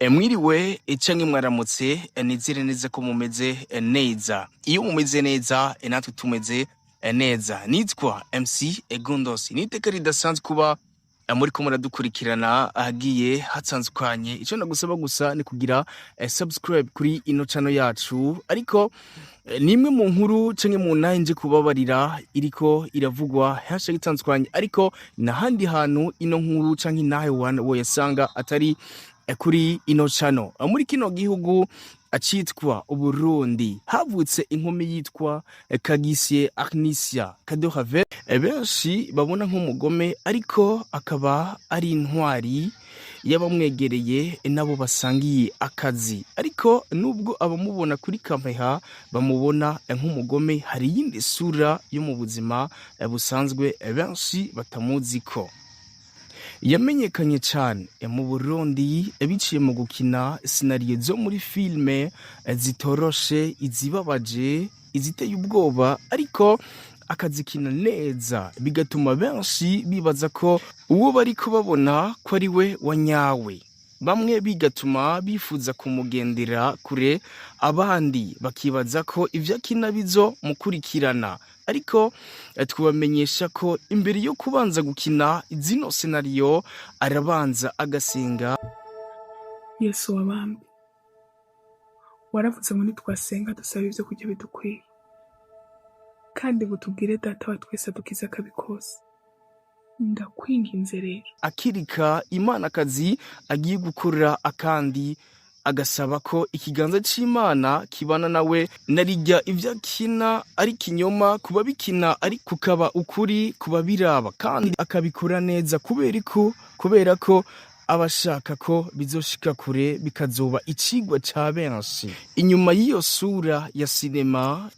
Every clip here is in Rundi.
Mwiriwe canke mwaramutse, nizere neza ko mumeze neza. Iyo mumeze neza, natwe tumeze neza. Nitwa MC Egundos. Ni iteka ridasanzwe kuba muriko muradukurikirana ahagiye hatandukanye. Ico nagusaba gusa ni kugira subscribe kuri ino channel yacu. Ariko nimwe mu nkuru canke mu ntahe nje kubabarira iriko iravugwa hashtag itandukanye, ariko n'ahandi hantu ino nkuru canke intahe woyasanga atari kuri ino channel. Muri kino gihugu acitwa Uburundi havutse inkumi yitwa Kagisye Arnisia Kadohave, benshi babona nk'umugome, ariko akaba ari intwari y'abamwegereye nabo basangiye akazi. Ariko nubwo abamubona kuri kamera bamubona nk'umugome, hari iyindi sura yo mu buzima busanzwe benshi batamuziko. Yamenyekanye cyane mu Burundi biciye mu gukina scénario zo muri filime zitoroshe, izibabaje, iziteye ubwoba, ariko akazikina neza, bigatuma benshi bibaza ko uwo bariko babona ko ari we wa nyawe. Bamwe bigatuma bifuza kumugendera kure, abandi bakibaza ko ivyo akina bizo mukurikirana. Ariko twabamenyesha ko imbere yo kubanza gukina zino scénario arabanza agasenga. Yesu wabambwe, waravuze ngo nitwasenga dusaba ibyo kurya bidukwiye, kandi ngo tubwire Data wa twese adukize akabi kose. Ndakwinginze rero. Akirika Imana akazi agiye gukorera, akandi agasaba ko ikiganza c'Imana kibana nawe, narijya ivyo akina ari kinyoma kuba bikina, ari kukaba ukuri kuba biraba, kandi akabikora neza kubera ko aba ashaka ko bizoshika kure, bikazoba icigwa ca benshi. Inyuma y'iyo sura ya sinema,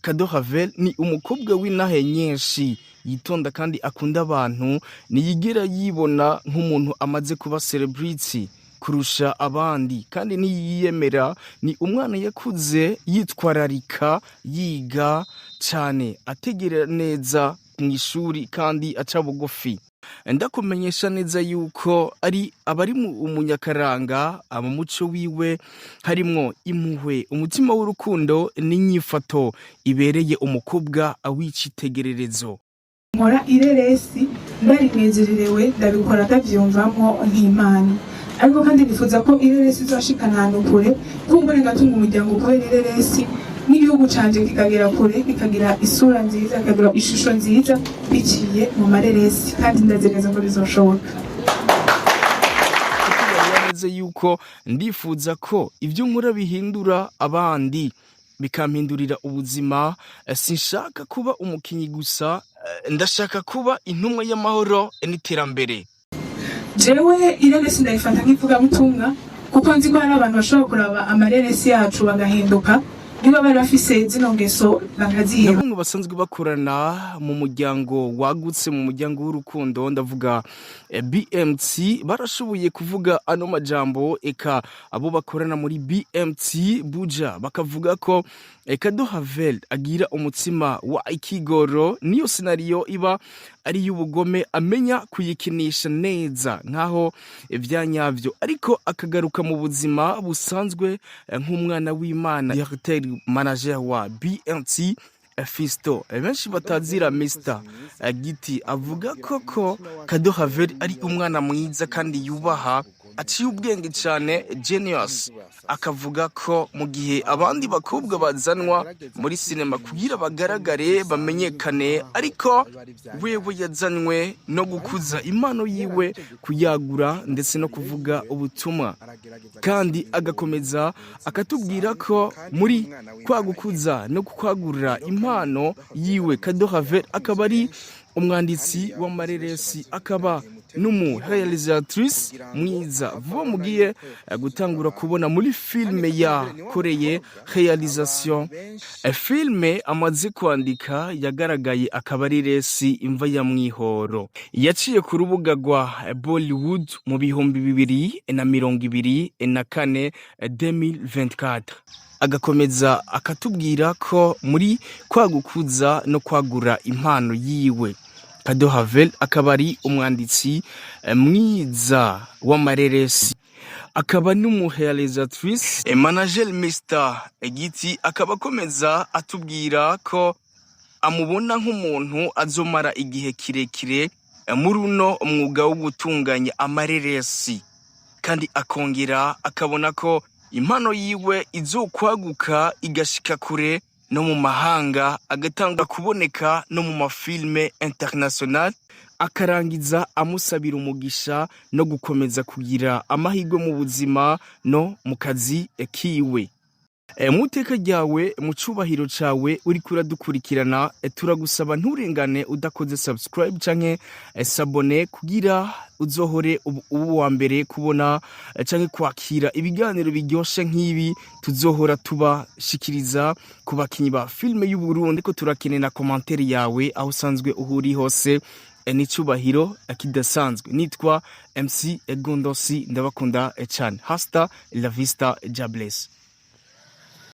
Kado Ravel ni umukobwa w'intahe nyinshi, yitonda kandi akunda abantu. Ntiyigera yibona nk'umuntu amaze kuba celebrity kurusha abandi, kandi ntiyiyemera. Ni umwana yakuze yitwararika, yiga cane, ategera neza mu ishuri kandi aca bugufi. Ndakumenyesha neza yuko ari abari mu umunyakaranga mu muco wiwe harimwo impuhwe, umutima w'urukundo n'inyifato ibereye umukobwa w'icitegererezo. Nkora ireresi ndarinezererewe, ndabikora ndavyumvamwo nk'impano, ariko kandi nifuza ko ireresi izoshikana ahantu kure, kumbure ngatunga umuryango kubera ireresi, n'igihugu canje kikagera kure, kikagira isura nziza, kikagira ishusho nziza biciye mu mareresi, kandi ndazi neza ko bizoshoboka. Kutubarira neza yuko ndifuza ko ibyo nkora bihindura abandi, bikampindurira ubuzima. Sinshaka kuba umukinyi gusa, ndashaka kuba intumwa y'amahoro n'iterambere. Jewe ireresi ndayifata nk'ivugabutumwa, kuko nzi ko hari abantu bashobora kuraba amareresi yacu bagahinduka, niba bari bafise zino ngeso Na bakaziheba. bamwe basanzwe bakorana mu muryango wagutse, mu muryango w'urukundo, ndavuga BMT, barashoboye kuvuga ano majambo. Eka abo bakorana muri BMT Buja bakavuga ko Kado Havel agira umutima wa ikigoro, niyo scénario iba ari y'ubugome amenya kuyikinisha neza nkaho ivyanyavyo, ariko akagaruka mu buzima busanzwe nk'umwana w'Imana. Directeur manager wa BMT, Fisto, benshi batazira Mr Giti, avuga ko Kado Havel ari umwana mwiza kandi yubaha, aciye ubwenge cyane, genius. Akavuga ko mu gihe abandi bakobwa bazanwa muri sinema kugira bagaragare, bamenyekane, ariko wewe yazanywe no gukuza impano yiwe, kuyagura ndetse no kuvuga ubutumwa. Kandi agakomeza akatubwira ko muri kwa gukuza no kwagura impano yiwe, Kado Havel akaba ari umwanditsi w'amareresi, akaba n'umu réalisatrice mwiza. Vuba mugiye gutangura kubona muri filme yakoreye réalisation. Filme amaze kwandika yagaragaye akaba ari resi Imva ya Mwihoro, yaciye ku rubuga rwa Bollywood mu 2024, 2024. Agakomeza akatubwira ko muri kwa gukuza no kwagura impano yiwe, Kado Havel akaba ari umwanditsi mwiza w'amareresi. Akaba n'umuréalisatrice. Manager Mr Giti akaba akomeza atubwira ko amubona nk'umuntu azomara igihe kirekire muri uno mwuga wo gutunganya amareresi, kandi akongera akabona ko impano yiwe izokwaguka igashika kure no mu mahanga, agatanga kuboneka no mu mafilme international. Akarangiza amusabira umugisha no gukomeza kugira amahirwe mu buzima no mu kazi kiwe. Mu iteka ryawe, mu cubahiro cawe, uriko uradukurikirana, turagusaba nturengane udakoze subscribe canke s'abonner kugira uzohore uba uwa mbere kubona canke kwakira ibiganiro biryoshe nk'ibi tuzohora tubashikiriza ku bakinyi ba filime y'u Burundi. Ko turakeneye na commentaire yawe aho usanzwe uhuri hose. N'icubahiro kidasanzwe, nitwa MC Gondosi, ndabakunda cane. Hasta la vista, Jah bless.